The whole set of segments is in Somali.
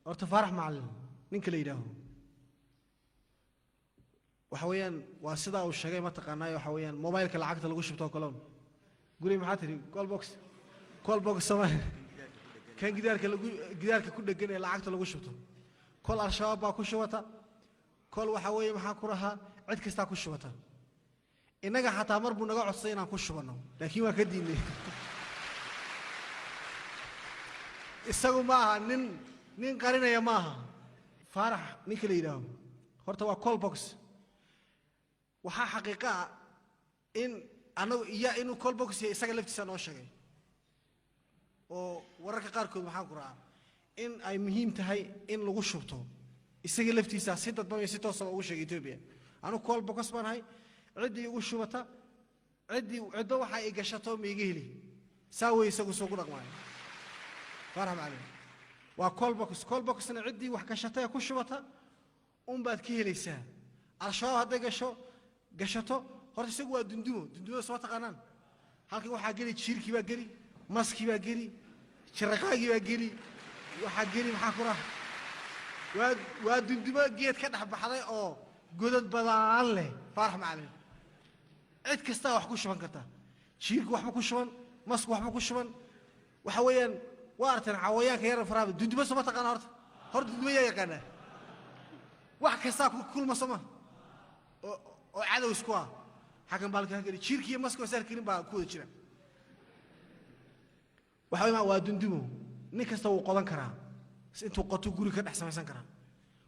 Horta Faarax Macalin ninka la yidhaaho waxa weeyaan waa sidaa uu sheegay, mataqaanaa, waxa weeyaan mobileka lacagta lagu shubto oo kale un. Guri maxaa tiri? Call box, call box Soomaali kan gidaarka lagu gidaarka ku dhegan ee lacagta lagu shubto. Kol Al-Shabaab baa ku shubata, kol waxa weeye maxaa ku rahaa, cid kastaa ku shubata. Innaga xataa mar buu naga codsaday inaan ku shubanno, laakiin waa ka diidnay. Isagu ma aha nin qarinaya, ma aha. Faarax ninka la yidhaaho horta waa call box. Waxaa xaqiiqa ah in anagu iya inuu call box yahay isaga laftiisa noo sheegay, oo wararka qaarkood maxaan ku rahaa in ay muhiim tahay in lagu shubto, isaga laftiisa si dadban iyo si toosaba ugu sheegay Ethiopia: "Anigu call box baan ahay, ciddii igu shubata, ciddii ciddo waxa ay gashato ma iga heli." Saa wey isagu soo ku dhaqmaayo. Faarax Macalin waa call box. Call boxna ciddii wax gashata ee ku shubata unbaad ka helaysaa. Al-Shabaab hadday gasho gashato, horta isagu waa dundumo. Dundumada soo taqaanaan, halkan waxaa geli jiirkii baa geli, maskii baa geli, jiraqaagii baa geli, waxaa geli maxaa ku raha. Waa dundumo geed ka dhex baxday oo godad badan leh. Faarax Macalin cid kastaa wax ku shuban karta, jiirku waxba ku shuban, masku waxba ku shuban. Waxa weeyaan waa arteen xawayaanka yar faraha. Dundumo soo ma taqaana? Horta dundumo yaa yaqaanaa? Wax kastaa ku kulma soo ma oo cadow isku ah. Xakan baalka geli, jiirki iyo maska saar karin baa ku wada jira. Waxa weeyaan waa dundumo, nin kasta wuu qodan karaa, intuu qoto guri ka dhex samaysan karaa.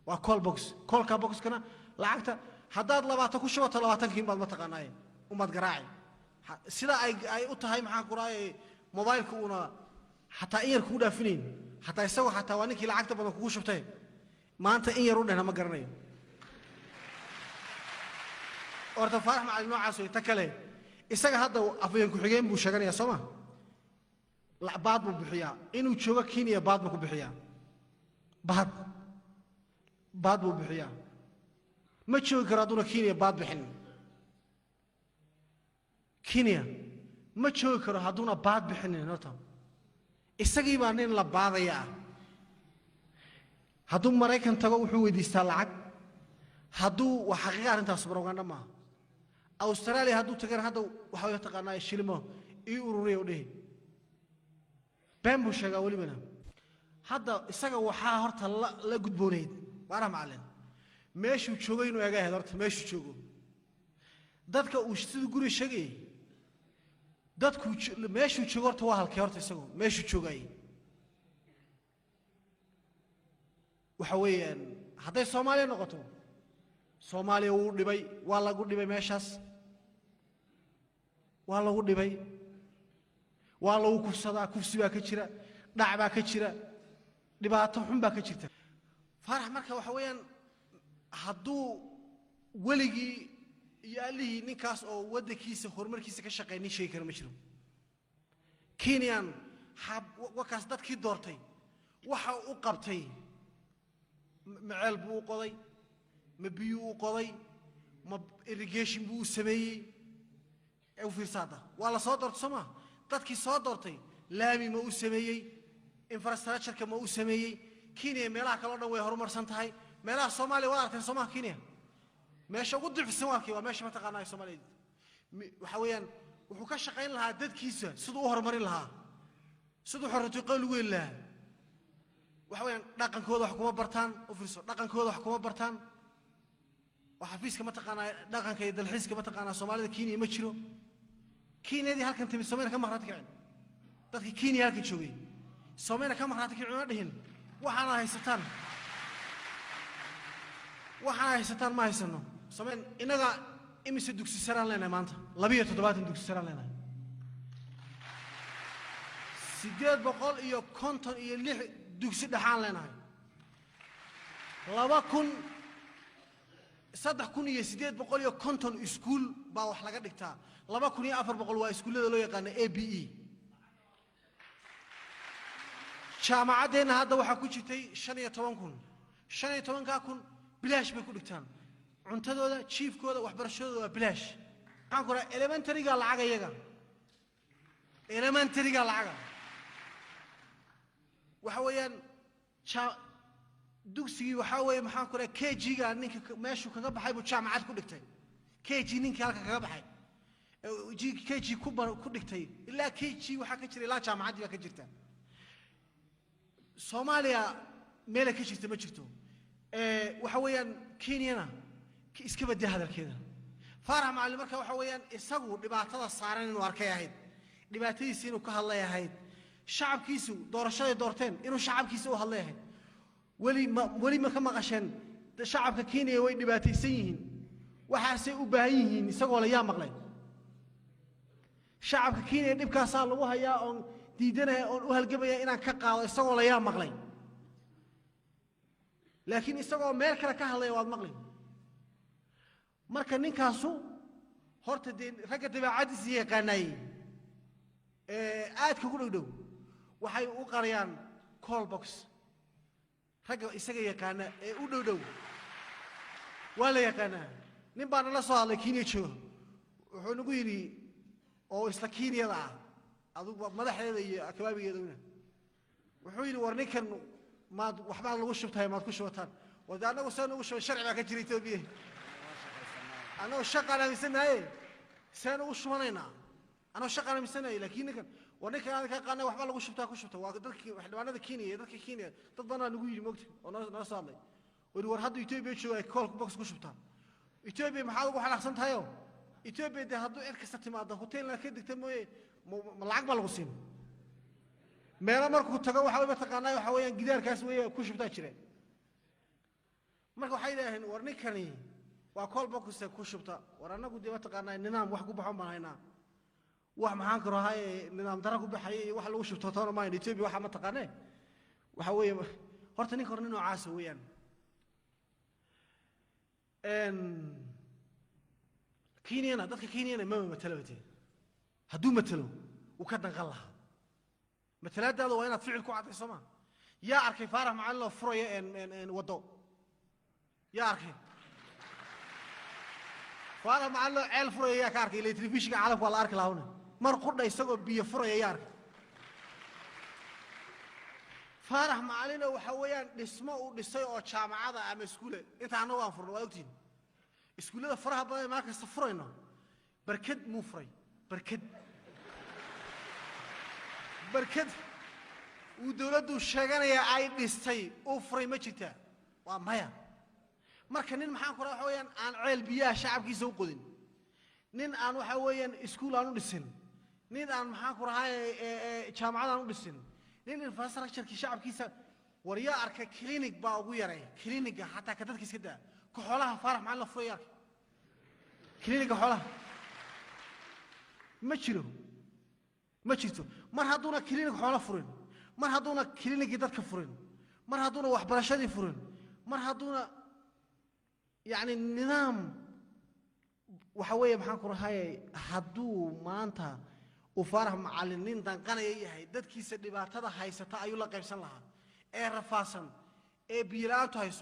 Waa call box. Callka boxkana lacagta haddaad 20 ku shubato, 20-kii baad mataqaanaaye umaad garaaci. Sida ay u tahay maxaa ku raayay mobileka uuna xataa in yar kugu dhaafinayn, xataa isagoo xataa waa ninkii lacagta badan kugu shubtay, maanta in yar u dhehna ma garanayo. Horta Faarax Macalin noocaas wey. Ta kale, isaga hadda afayeen ku-xigeen buu sheeganayaa, soo ma? Baad buu bixiyaa inuu joogo Kenya, baad buu ku bixiyaa, baad buu bixiyaa. Ma joogi karo hadduuna Kenya baad bixin. Kenya ma joogi karo hadduuna baad bixinin. Horta isagii baa nin la baadaya ah. Hadduu Maraykan tago wuxuu weydiistaa lacag. Hadduu waa xaqiiqa arrintaas, propaganda maaha. Australia hadduu tagana hadda waxa way taqaanaa shilimo ii ururiya u dhihi, been buu sheegaa welibana. Hadda isaga waxaa horta la gudboonayd Faarax Macalin meeshuu joogo inuu eega ahayd. Horta meeshuu joogo dadka uu siduu guri sheegayay dadku meeshuu joogo horta waa halkee? Horta isagu meeshuu joogayay waxa weeyaan hadday Soomaaliya noqoto, Soomaaliya wuu dhibay, waa lagu dhibay meeshaas, waa lagu dhibay, waa lagu kufsadaa, kufsi baa ka jira, dhac baa ka jira, dhibaato xun baa ka jirta. Faarax marka waxa weeyaan hadduu weligii iyo allihii ninkaas oo waddankiisa horumarkiisa ka shaqeey nin sheegi kara ma jiro. Kenyan wakaas dadkii doortay waxa u qabtay, maceel buu u qoday, ma biyuu u qoday, ma irrigation buu u sameeyey? Ee u fiirsa hadda, waa la soo doortay soo maa? Dadkii soo doortay laami ma u sameeyey? Infrastructureka ma u sameeyey? Kenya meelaha kale o dhan way horumarsan tahay, meelaha Soomaaliya waa aragteen soo maha? Kenya meesha ugu dicifsan waa kii, waa meesha mataqaanaa Soomaaliya. Waxa weeyaan wuxuu ka shaqayn lahaa dadkiisa siduu u horumarin lahaa, siduu xorriyatu qowl ugu heli lahaa. Waxa weeyaan dhaqankooda wax kuma bartaan. U fiirso, dhaqankooda wax kuma bartaan oo xafiiska mataqaanaa dhaqanka iyo dalxiiska mataqaanaa Soomaalida Kenya ma jiro. Kenyadii halkan timid Soomaaliya ka markhaati kicin, dadkii Kenya halkan joogay Soomaaliya ka markhaati kicin, uma dhihin waxaana haysataan, waxaana haysataan ma haysano. Soomaaliya innaga imise dugsi saraan leenahay maanta? 72 dugsi saraan leenahay, 856 dugsi dhexaan leenahay, 2000, 3850 iskuul baa wax laga dhigtaa, 2400 waa iskuullada loo yaqaano A B E. Jaamacaddeenna hadda waxaa ku jirtay 15,000, 15-kaa kun bilaash bay ku dhigtaan, cuntadooda, jiifkooda, waxbarashadooda waa bilaash. Maxaan ku rahaa, elementaryga lacaga, iyaga elementaryga lacaga. Waxa weeyaan Dugsigii waxaa weeye, maxaan ku dhahay, KG-ga ninka meeshuu kaga baxay buu jaamacad ku dhigtay. KG ninkii halka kaga baxay, KG ku dhigtay, ilaa KG waxaa ka jira, ilaa jaamacaddii baa ka jirta. Soomaaliya meelay ka jirta ma jirto. Waxa weeyaan Kenyana iska badya hadalkeeda. Faarax Macalin marka waxa weeyaan isagu dhibaatada saaran inuu arkay ahayd, dhibaatadiisi inuu ka hadlay ahayd, shacabkiisu doorashaday doorteen inuu shacabkiisa u hadlay ahayd. Weli ma ka maqasheen shacabka Kenya way dhibaataysan yihiin, waxaasay u baahan yihiin, isagoo la yaa maqlay? Shacabka Kenya dhibkaasaa lagu hayaa oon diidanaya oon u halgamaya inaan ka qaado, isagoo la yaa maqlay? Laakiin isagoo meel kale ka hadlaya waad maqli. Marka ninkaasu horta dee ragga dabeecaddiisa yaqaanaayey ee aadka ku dhow dhow waxay u qariyaan call box. Ragga isaga yaqaana ee u dhow dhow waa la yaqaanaa. Nin baa nala soo hadlay, Kenya joogo, wuxuu nagu yidhi, oo isla Kenyada ah adugu madaxdeeda iyo akabaabigeeduna, wuxuu yidhi: "War ninkan maad waxbaad lagu shubtahay, maad ku shubataan?" War dee annagu saan ugu shubay? Sharci baa ka jira Etoobiya, annagoo shaqaan aaminsanaye saan ugu shubanaynaa? Annagoo shaqaan aaminsanaye. Laakiin ninkan, war ninkan aan ka qaanay waxbaa lagu shubtaa, ku shubta. Waa dadkii xildhibaanada Kenya iyo dadka Kenya, dad badanaa nagu yidhi, moogta, oo nala soo hadlay oo yidhi: "War hadda Etoobiya jooga ay call box ku shubtaan. Etoobiya maxaad ugu xanaaqsan tahayo? Etoobiya dee hadduu cid kasta timaado hotelna ka degta mooye, ma lacag baa lagu siin?" Meelo markuu tago waxa way mataqaanaa, waxa weeyaan gidaarkaas weeye ku shubtaa jireen. Marka waxay yidhaaheen: "War ninkani waa call box ku shubta." War annagu dee mataqaanaa nidaam wax ku baxon baan haynaa, wax maxaan karo haye nidaam dara ku baxaya iyo wax lagu shubto toona maayn. Etoobiya waxa ma taqaanee. Waxa weeye horta ninka hore nin noocaasa weeyaan. Kenyana, dadka Kenyana mama matalo batee. Hadduu matalo wuu ka danqan lahaa. Matalaadaada waa inaad ficil ku caddayso. Ma yaa arkay Faarax Macalin oo furaya waddo? Yaa arkay Faarax Macalin oo ceel furaya? Yaa ka arkay? Ila telefishinka caalamka waa la arki lahaa. Mar qudha isagoo biyo furaya yaa arkay? Faarax Macalino waxa weeyaan dhismo uu dhisay oo jaamacada ama iskuule inta annagu aan furno, waa ogtihin iskuullada faraha badan ee maalin kasta furayno, barkad muu furay? Barkad uu dowladdu sheeganaya ay dhistay uu furay ma jirtaa? Waa maya. Marka nin maxaan ku raha, waxa weeyaan aan ceel biyaha shacabkiisa u qodin, nin aan waxa weeyaan iskuul aan u dhisin, nin aan maxaan ku rahay jaamacad aan u dhisin, nin infrastructure-kii shacabkiisa, war yaa arkay? Clinic baa ugu yaray, clinic-ga xataa ka dadka iska daa, ka xoolaha Faarax Macalin la furay arkay? Clinic-ga xoolaha ma jiro, ma jirto. Mar hadduuna clinic xoolo furin, mar hadduuna clinic-gii dadka furin, mar hadduuna waxbarashadii furin, mar hadduuna yacni nidaam waxa weeye maxaan ku rahaye, hadduu maanta uu Faarax Macalin nin danqanaya yahay, dadkiisa dhibaatada haysata ayuu la qaybsan lahaa ee rafaadsan ee biyo la'aantu hayso.